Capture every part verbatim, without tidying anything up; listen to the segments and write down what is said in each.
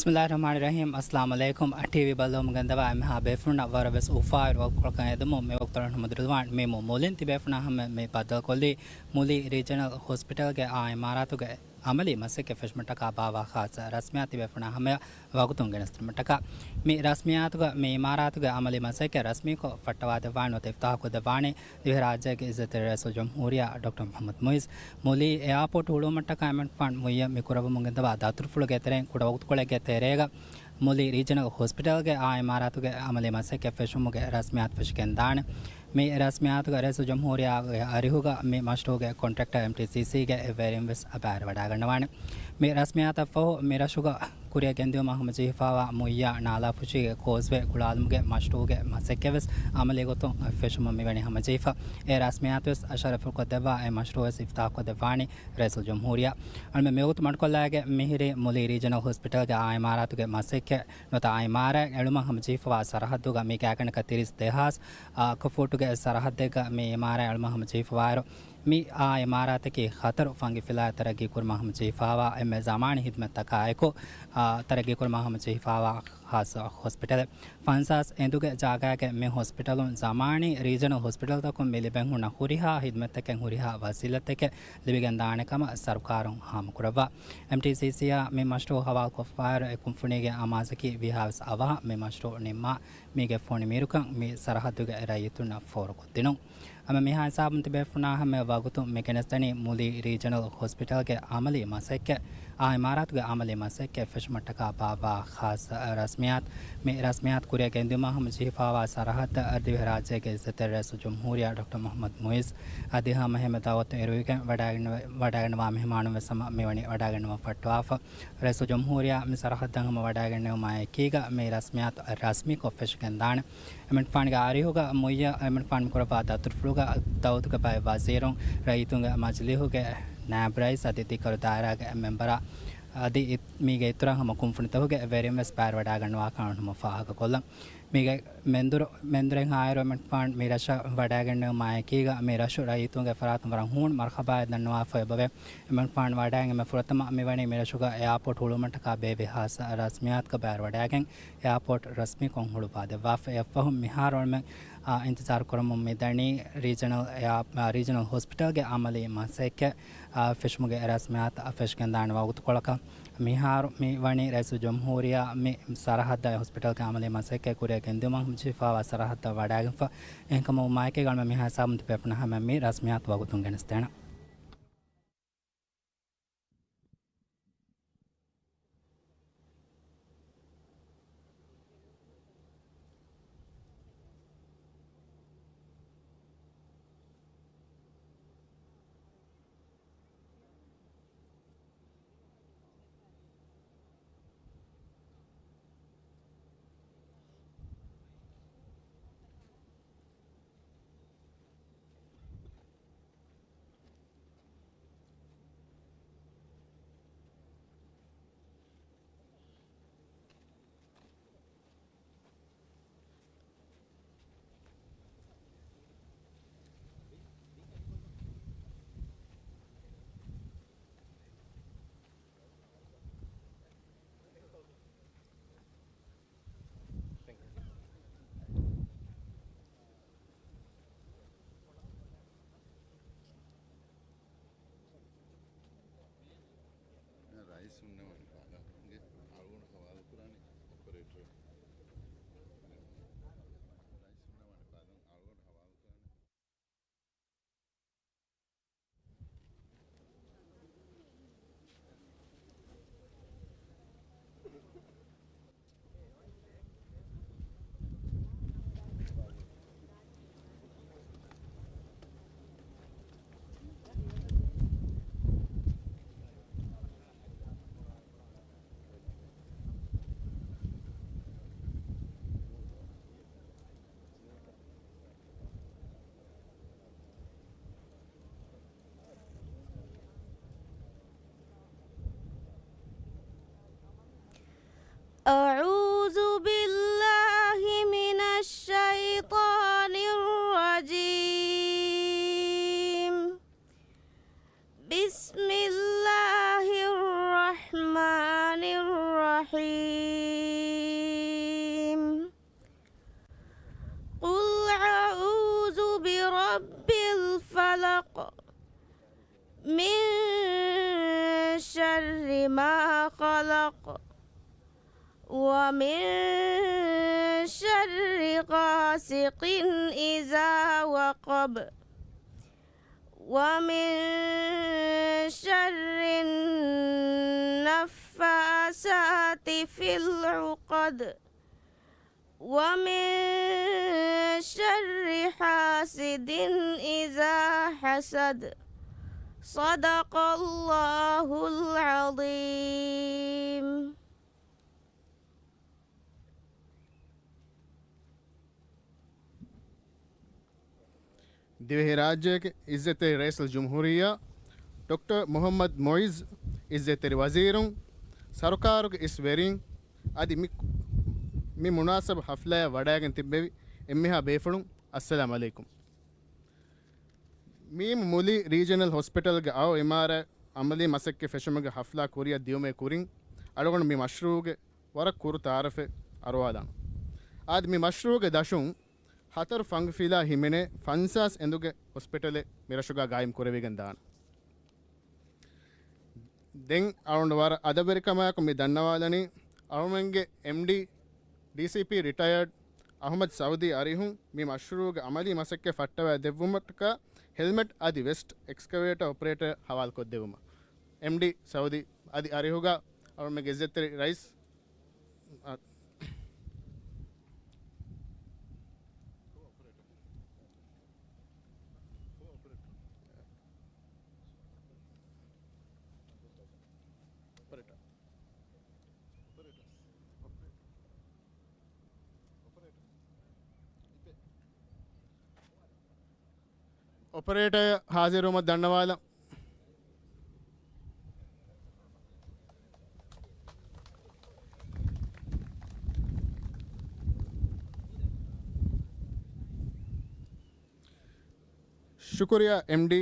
ބިސްމިއްލާހި ރަޙްމާނި ރަޙީމް. އައްސަލާމު ޢަލައިކުމް. ޓީވީ ބައްލަވަމުން ގެންދަވާ އެންމެހާ ބޭފުޅުންނަށް ވަރަށް ވެސް އުފާވެރި ވަގުތުކޮޅަކަށް އެދުމުން މި ވަގުތު ހަމަ ދުރުލުވާން. މި މޫ މޫލިން ތިބޭފުޅުންނާ ހަމަ މި ބައްދަލުކޮށްލީ މުލި ރީޖަނަލް ހޮސްޕިޓަލްގެ އާ އިމާރާތުގެ އަމަލީ މަސައްކަތް ފެށުމަށްޓަކާ ބާއްވާ ޚާއްޞަ ރަސްމިއްޔާތު ތިބޭފުޅުންނާ ހަމަޔަށް ވަގުތުން ގެނެސްދިނުމަށްޓަކާ. މި ރަސްމިއްޔާތުގަ މި އިމާރާތުގެ އަމަލީ މަސައްކަތް ރަސްމީކޮށް ފައްޓަވާދެއްވާނެ ނުވަތަ އިފްތިތާޙްކޮށްދެއްވާނެ ދިވެހިރާއްޖޭގެ އިއްޒަތްތެރި ރައީސުލްޖުމްހޫރިއްޔާ ޑޮކްޓަރ މުޙައްމަދު މުޢިއްޒު. މުލި އެއާޕޯޓް ހުޅުވުމަށްޓަކާ އެމަނިކުފާނު މުއިއްޔަށް މި ކުރައްވަމުން ގެންދަވާ ދަތުރުފުޅުގެ ތެރެއިން ކުޑަ ވަގުތުކޮޅެއްގެ ތެރޭގަ މުލި ރީޖަނަލް ހޮސްޕިޓަލްގެ އާ އިމާރާތުގެ އަމަލީ މަސައްކަތް ފެށުމުގެ ރަސްމިއްޔާތު ފެށިގެންދާނެ. މި ރަސްމިއްޔާތުގަ ރައީސުލްޖުމްހޫރިއްޔާގެ އަރިހުގަ މި މަޝްރޫޢުގެ ކޮންޓްރެކްޓަރ އެމްޓީސީސީގެ ވެރިން ވެސް ބައިވެރިވަޑައިގަންނަވާނެ. މި ރަސްމިއްޔާތަށްފަހު މި ރަށުގަ ކުރިއަށް ގެންދިއުމަށް ހަމަޖެހިފައިވާ މުއިއްޔާ ނާލާފުށީގެ ކޯސްވޭ ގުޅާލުމުގެ މަޝްރޫޢުގެ މަސައްކަތްވެސް އަމަލީ ގޮތުން ފެށުމަށް މިވަނީ ހަމަޖެހިފަ. އެ ރަސްމިއްޔާތުވެސް އަށަރަފުކޮށްދެއްވާ އެ މަޝްރޫޢުވެސް އިފްތިތާޙްކޮށްދެއްވާނީ ރައީސުލްޖުމްހޫރިއްޔާ. އަޅުމެން މިވަގުތު މަޑުކޮށްލާގެ މިހިރީ މުލި ރީޖަނަލް ހޮސްޕިޓަލްގެ އާ އިމާރާތުގެ މަސައްކަތް ނުވަތަ އާ އިމާރާތް އެޅުމަށް ހަމަޖެހިފަވާ ސަރަހައްދުގަ މީގެ އާކަނޑަކަށް ތިރީސް ދެހާސް އަ، އަކަފޫޓުގެ ސަރަހައްދެއްގަ މި އިމާރާތް އެޅުމަށް ހަމަޖެހިފަވާއިރު، މި އާ އިމާރާތަކީ ޚަތަރު ފަންގިފިލާ ތަރައްގީކުރުމަށް ހަމަޖެހިފައިވާ އެންމެ ޒަމާނީ ހިދުމަތްތަކާއެކު، އާ، ތަރައްގީކުރުމަށް ހަމަޖެހިފައިވާ ޚާއްޞަ ހޮސްޕިޓަލެއް. ފަންސާސް އެނދުގެ ޖާގައިގެ މި ހޮސްޕިޓަލުން ޒަމާނީ ރީޖަނަލް ހޮސްޕިޓަލްތަކުން މި ލިބެން ހުންނަ ހުރިހާ ހިދުމަތްތަކެއް ހުރިހާ ވަސީލަތެކެއް ލިބިގެންދާނެ ކަމަށް ސަރުކާރުން ހާމަކުރައްވާ. އެމްޓީސީސީއާ މި މަޝްރޫޢު ހަވާލުކޮށްފައިރު އެ ކުންފުނީގެ އަމާޒަކީ ވީހާވެސް އަވަހަށް މި މަޝްރޫޢު ނިންމާ މީގެ ފޮނި މީރުކަން މި ސަރަހައްދުގެ ރައްޔިތުންނަށް ފޯރުކޮށްދިނުން. ހަމަ މިހާ ހިސާބުން ތިބޭފުނާ ހަމަ ވަގުތު މި ގެނެސްދަނީ މުލި ރީޖަނަލް ހޮސްޕިޓަލްގެ އަމަލީ މަސައްކަތް، އާ އިމާރާތުގެ އަމަލީ މަސައްކަތް ފެށުމަށްޓަކާ ބާއްވާ ޚާއްޞަ ރަސްމިއްޔާތު. މި ރަސްމިއްޔާތު ކުރިއަށް ގެންދިއުމަށް ހަމަޖެހިފައިވާ ސަރަހައްދަށް ދިވެހިރާއްޖޭގެ އިއްޒަތްތެރި ރައީސުލްޖުމްހޫރިއްޔާ ޑޮކްޓަރ މުޙައްމަދު މުޢިއްޒު އަދި ހަމަ ހަމަ ދަޢުވަތު އެރުވިގެން ވަޑައިގެން، ވަޑައިގަންނަވާ މެހެމާނުން ވެސް ހަމަ މިވަނީ ވަޑައިގެންނަވަން ފައްޓަވާފަ. ރައީސުލްޖުމްހޫރިއްޔާ މި ސަރަހައްދަށް ހަމަ ވަޑައިގެންނެވުމާ އެކީގަ މި ރަސްމިއްޔާތު ރަސްމީކޮށް ފެށިގެންދާނެ. އެމަނިކުފާނުގެ އަރިހުގަ މުއިއްޔަށް އެމަނިކުފާނު މިކުރައްވާ ދަތުރުފުޅުގަ ދައުލަތުގެ ބައެއް ވަޒީރުން، ރައްޔިތުންގެ މަޖިލީހުގެ ނާއިބު ރައީސް އަދި ދިކަރު ދާއިރާގެ މެމްބަރާ އަދި އި-، މީގެ އިތުރަށް ހަމަ ކުންފުނިތަކުގެ ވެރިން ވެސް ބައިވެރިވަޑައިގަންނަވާކަމަށް ހަމަ ފާހަގަކޮށްލަން. މީގެ މެންދުރު، މެންދުރެއް ހާއިރު އެމަނިކުފާނު މި ރަށަށް ވަޑައިގެންނެވުމާ އެކީގަ މި ރަށު ރައްޔިތުންގެ ފަރާތުން ވަރަށް ހޫނު މަރުޙަބާއެއް ދަންނަވާފަ އެބަވޭ. އެމަނިކުފާނު ވަޑައިގެން އެންމެ ފުރަތަމަ މިވަނީ މި ރަށުގަ އެއާޕޯޓް ހުޅުވުމަށްޓަކާ ބޭއްވި ޚާއްޞަ ރަސްމިއްޔާތުގަ ބައިވެރިވަޑައިގެން އެއާޕޯޓް ރަސްމީކޮށް ހުޅުވާދެއްވާފަ. އެއަށްފަހު މިހާރު އަޅުމެން، އާ، އިންތިޒާރު ކުރަމުން މިދަނީ ރީޖަނަލް އެއާ-، އާ، ރީޖަނަލް ހޮސްޕިޓަލްގެ އަމަލީ މަސައްކަތް، އާ، ފެށުމުގެ ރަސްމިއްޔާތު ފެށިގެންދާނެ ވަގުތުކޮޅަކަށް. މިހާރު މި ވަނީ ރައީސުލްޖުމްހޫރިއްޔާ މި ސަރަހައްދަށް ހޮސްޕިޓަލްގެ އަމަލީ މަސައްކަތް ކުރިއަށް ގެންދިއުމަށް ހަމަޖެހިފައިވާ ސަރަހައްދަށް ވަޑައިގެންފަ. އެހެންކަމުން މާއެކީގަ އަޅުމެން މިހާ ހިސާބުން ތިބޭފުނަށް ހަމަ މި ރަސްމިއްޔާތު ވަގުތުން ގެނެސްދޭނަން. ރައީސް ހުންނަވަން ފާދަން. އަޅުގަނޑު ހަވާލުކުރާނެ އޮޕަރޭޓަރު. ރައީސް ހުންނަވަން ފާދަން. އަޅުގަނޑު ހަވާލުކުރާނެ. أعوذ بالله من الشيطان الرجيم. بسم الله الرحمن الرحيم. شر ما خلق. ومن شر غاسق إذا وقب. ومن شر النفاثات في العقد. ومن شر حاسد إذا حسد. صدق الله العظيم. ދިވެހިރާއްޖޭގެ އިއްޒަތްތެރި ރައީސުލްޖުމްހޫރިއްޔާ ޑޮކްޓަރ މުޙައްމަދު މުޢިއްޒު، އިއްޒަތްތެރި ވަޒީރުން، ސަރުކާރުގެ އިސް ވެރިން، އަދި މި، މި މުނާސަބު ޙަފްލާއަށް ވަޑައިގެން ތިއްބެވި އެންމެހާ ބޭފުޅުން، އައްސަލާމް ޢަލައިކުމް. މީމު މުލި ރީޖަނަލް ހޮސްޕިޓަލްގެ އައު އިމާރާތް ޢަމަލީ މަސައްކަތް ފެށުމުގެ ޙަފްލާ ކުރިއަށް ދިއުމޭ ކުރިން، އަޅުގަނޑު މި މަޝްރޫޢުގެ ވަރަށް ކުރު ތަޢާރަފެއް އަރުވާލާނަން. އާދެ، މި މަޝްރޫޢުގެ ދަށުން ހަތަރު ފަންގިފިލާ ހިމެނޭ ފަންސާސް އެނދުގެ ހޮސްޕިޓަލެއް މިރަށުގަ ގާއިމް ކުރެވިގެން ދާނެ. ދެން އަޅުގަނޑު ވަރަށް އަދަބުވެރިކަމާއެކު މި ދަންނަވާލަނީ، އަޅުގަނޑުގެ އެމްޑީ، ޑީސީޕީ ރިޓަޔާޑް އަޙްމަދު ސައުދީ އަރިހުން މި މަޝްރޫޢުގެ ޢަމަލީ މަސައްކަތް ފައްޓަވައި ދެއްވުމަށްޓަކާ ހެލްމެޓް އަދި ވެސްޓް އެކްސްކަވޭޓަ އޮޕަރޭޓަރ ޙަވާލުކޮށްދެއްވުމަށް. އެމްޑީ ސައުދީ އަދި އަރިހުގަ އަޅުގަނޑުގެ އިއްޒަތްތެރި ރައީސް، އަ، އޮޕަރޭޓަރ ޙާޟިރުވުމަށް ދަންނަވާލަން. ޝުކުރިއްޔާ އެމްޑީ.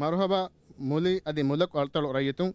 މަރުޙަބާ މުލި އަދި މުލަކު އަޅުތަޅު ރައްޔިތުން.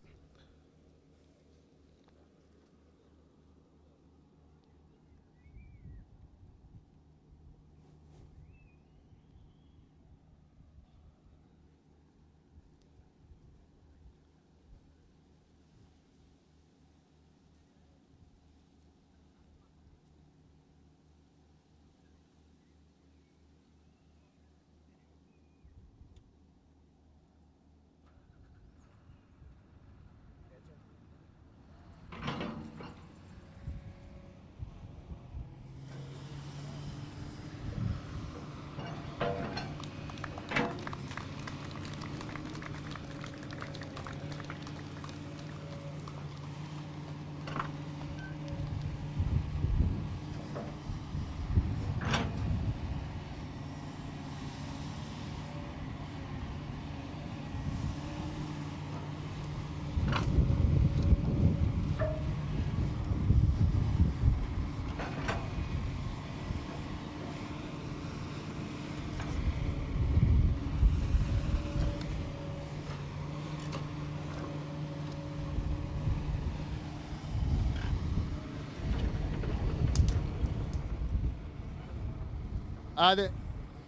އާދެ،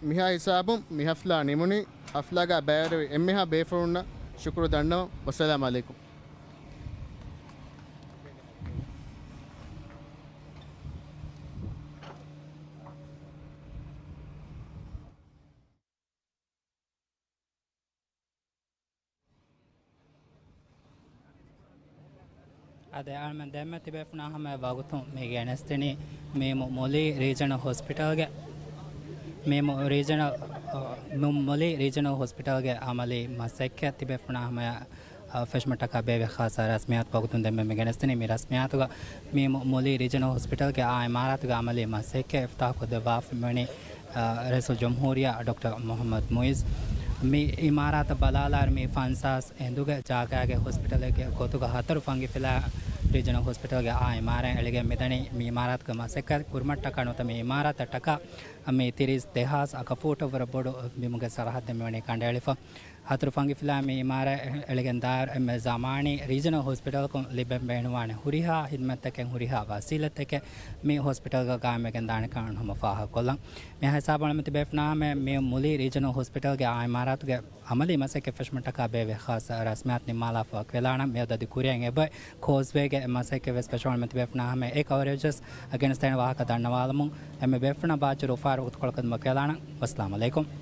މިހާ ހިސާބުން މި ހަފްލާ ނިމުނީ. ހަފްލާގަ ބައިވެރިވި އެންމެހާ ބޭފުޅުންނަށް ޝުކުރު ދަންނަވަން. ވައްސަލާމް ޢަލައިކުމް. އާދެ، އަޅުމެން ދެންމެ ތިބޭފުޅުންނާ ހަމަޔަށް ވަގުތުން މި ގެނެސްދިނީ މީމު މުލީ ރީޖަނަލް ހޮސްޕިޓަލްގެ، މީމު ރީޖަނަލް، މު-، މުލީ ރީޖަނަލް ހޮސްޕިޓަލްގެ ޢަމަލީ މަސައްކަތް ތިބޭފުޅުންނާ ހަމަޔަށް، އަ، ފެށުމަށްޓަކާ ބޭއްވި ޚާއްޞަ ރަސްމިއްޔާތު ވަގުތުން ދެންމެ މި ގެނެސްދިނީ. މި ރަސްމިއްޔާތުގަ މީމު މުލީ ރީޖަނަލް ހޮސްޕިޓަލްގެ އާ އިމާރާތުގެ ޢަމަލީ މަސައްކަތް އިފްތާޙް ކޮށްދެއްވާފަ މިވަނީ އަ، ރައީސުލްޖުމްހޫރިއްޔާ ޑޮކްޓަރ މުޙައްމަދު މުޢިއްޒު. މި އިމާރާތަށް ބަލާލާއިރު މި ފަންސާސް އެނދުގެ ޖާގައިގެ ހޮސްޕިޓަލެއްގެ ގޮތުގަ ހަތަރު ފަންގިފިލާ ރީޖަނަލް ހޮސްޕިޓަލްގެ އާ އިމާރާތް އެޅިގެން މިދަނީ. މި އިމާރާތުގެ މަސައްކަތް ކުރުމަށްޓަކާ ނުވަތަ މި އިމާރާތަށްޓަކާ މި ތިރީސް ދެހާސް އަކަފޫޓަށްވުރެ ބޮޑު ބިމުގެ ސަރަހައްދެއް މިވަނީ ކަނޑައެޅިފަ. ހަތަރު ފަންގިފިލާ މި އިމާރާތް އެޅިގެން ދާއިރު އެންމެ ޒަމާނީ ރީޖަނަލް ހޮސްޕިޓަލަކުން ލިބެން ބޭނުންވާނެ ހުރިހާ ހިދުމަތްތަކެއް، ހުރިހާ ވަސީލަތްތަކެއް މި ހޮސްޕިޓަލްގަ ގާއިމްވެގެން ދާނެ ކަމަށް ހަމަ ފާހަގަކޮށްލަން. މި ހިސާބުން އަޅަމެން ތިބޭފުޅުންނާ ހަމަ މި މުޅި ރީޖަނަލް ހޮސްޕިޓަލްގެ އާ އިމާރާތުގެ އަމަލީ މަސައްކަތް ފެށުމަށްޓަކާ ބޭއްވޭ ޚާއްޞަ ރަސްމިއްޔާތު ނިންމާލާފަ ވަކިވެލާނަން. މިއަދު އަދި ކުރިއަށް އެބައޮތް ކޯސްވޭގެ މަސައްކަތް ވެސް ފެށުމަށް އަޅަމެން ތިބޭފުޅުންނާ ހަމަ އެ ކަވަރޭޖަސް ގެނެސްދޭނެ ވާހަކަ ދަންނަވާލަމުން އެންމެ ބޭފުޅުންނަށް ބާއްޖަވެރި އުފާވެރި ވަގުތުކޮޅަކަށް ވަކިވެލާނަން. ވައްސަލާމް އަލައިކުމް.